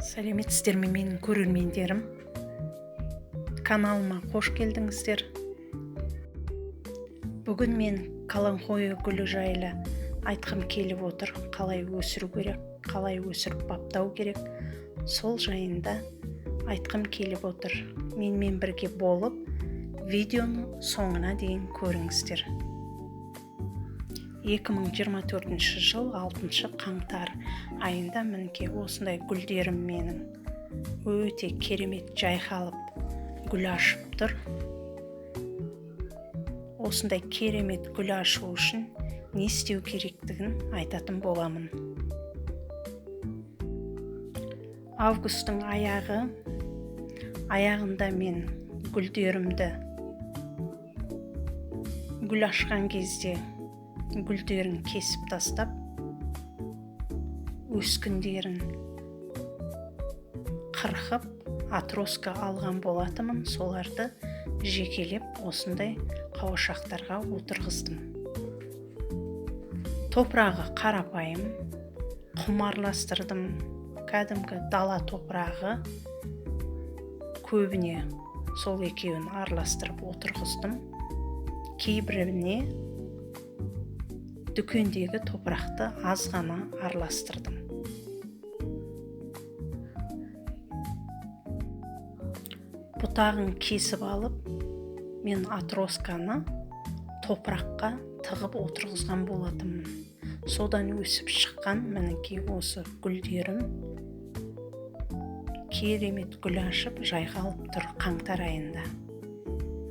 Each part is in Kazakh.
Сәлеметсіздер ме менің көрермендерім? Каналыма қош келдіңіздер. Бүгін мен каланхоэ гүлі жайлы айтқым келіп отыр. Қалай өсіру керек, қалай өсіріп баптау керек, сол жайында айтқым келіп отыр. Менімен бірге болып, видеоны соңына дейін көріңіздер. 2024 жыл 6 қаңтар айында мінекей осындай гүлдерім менің өте керемет жайқалып гүл ашып тұр. Осындай керемет гүл ашу үшін не істеу керектігін айтатын боламын. Августтың аяғында мен гүлдерімді гүл ашқан кезде гүлдерін кесіп тастап, өскіндерін қырқып, отростка алған болатынмын. Соларды жекелеп осындай қауашақтарға отырғыздым. Топырағы қарапайым, құм араластырдым. Кәдімгі дала топырағы, көбіне сол екеуін араластырып отырғыздым. Кейбіріне дүкендегі топырақты аз ғана араластырдым. Бұтағын кесіп алып, мен отростканы топыраққа тығып отырғызған болатынмын. Содан өсіп шыққан мінекей осы гүлдерім керемет гүл ашып жайқалып тұр қаңтар айында.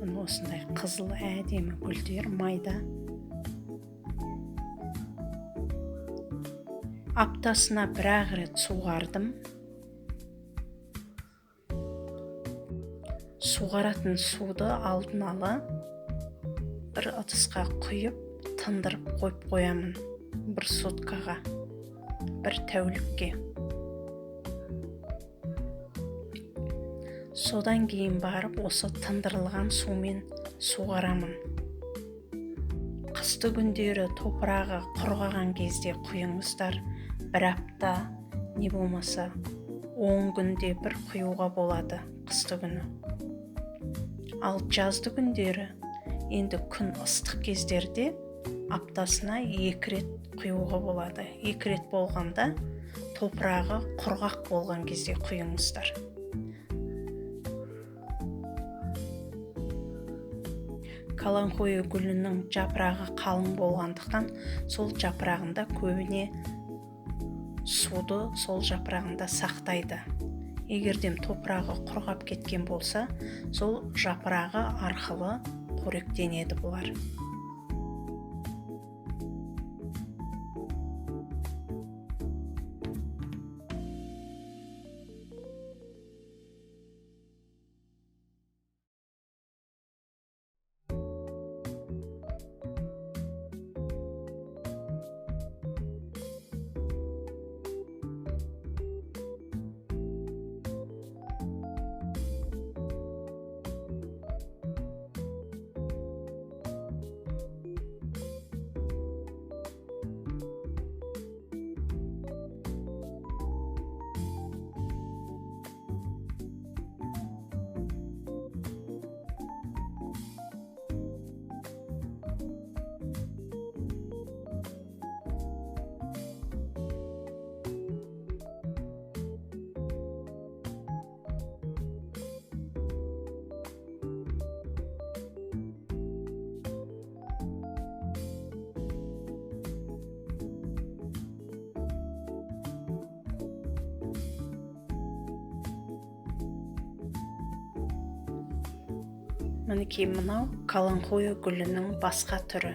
Міне осындай қызыл әдемі гүлдер майда. Аптасына бір-ақ рет суғардым. Суғаратын суды алдын ала бір ыдысқа құйып, тындырып қойып қоямын бір суткаға, бір тәулікке. Содан кейін барып осы тындырылған сумен суғарамын. Қысты күндері топырағы құрғаған кезде құйыңыздар. Бір апта, не болмаса 10 күнде бір құюға болады қысты күні. Ал жазды күндері, енді күн ыстық кездерде аптасына 2 рет құюға болады. 2 рет болғанда топырағы құрғақ болған кезде құйыңыздар. Каланхоэ гүлінің жапырағы қалың болғандықтан сол жапырағында көбіне суды сол жапырағында сақтайды. Егердем топырағы құрғап кеткен болса, сол жапырағы арқылы қоректенеді бұлар. Мінекей мынау каланхоэ гүлінің басқа түрі.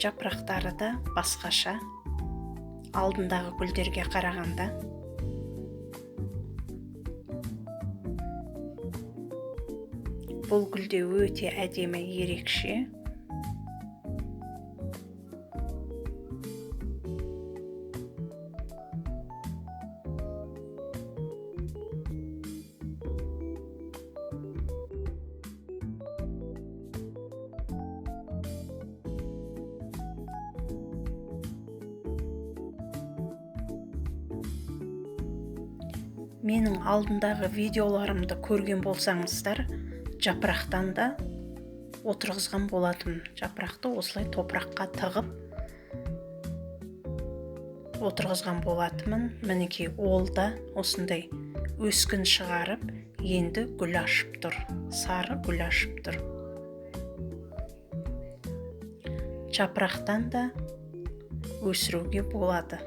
Жапырақтары да басқаша, алдындағы гүлдерге қарағанда. Бұл гүлде өте әдемі, ерекше. Менің алдындағы видеоларымды көрген болсаңыздар, жапырақтан да отырғызған болатынмын. Жапырақты осылай топыраққа тығып отырғызған болатынмын. Мінекей, ол да осындай өскін шығарып, енді гүл ашып тұр, сары гүл ашып тұр. Жапырақтан да өсіруге болады.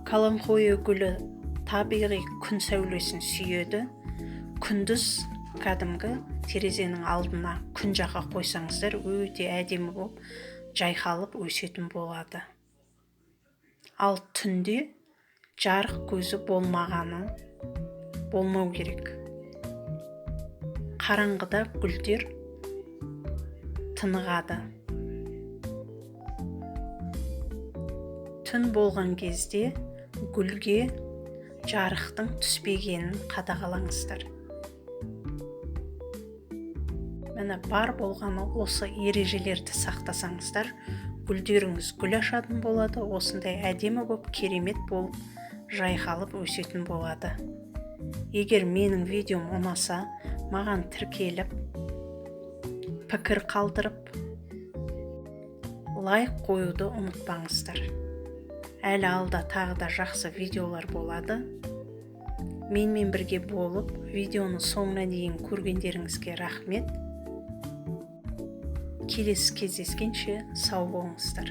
Каланхоэ гүлі табиғи күн сәулесін сүйеді. Күндіз кәдімгі терезенің алдына күн жаққа қойсаңыздар, өте әдемі болып жайқалып өсетін болады. Ал түнде жарық көзі болмау керек. Қараңғыда гүлдер тынығады. Түн болған кезде гүлге жарықтың түспегенін қадағалаңыздар. Міне, бар болғаны осы ережелерді сақтасаңыздар, гүлдеріңіз гүл ашатын болады, осындай әдемі болып, керемет болып жайқалып өсетін болады. Егер менің видеом ұнаса, маған тіркеліп, пікір қалдырып, лайк қоюды ұмытпаңыздар. Әлі алда тағы да жақсы видеолар болады. Менімен бірге болып, видеоны соңына дейін көргендеріңізге рахмет. Келесі кездескенше сау болыңыздар.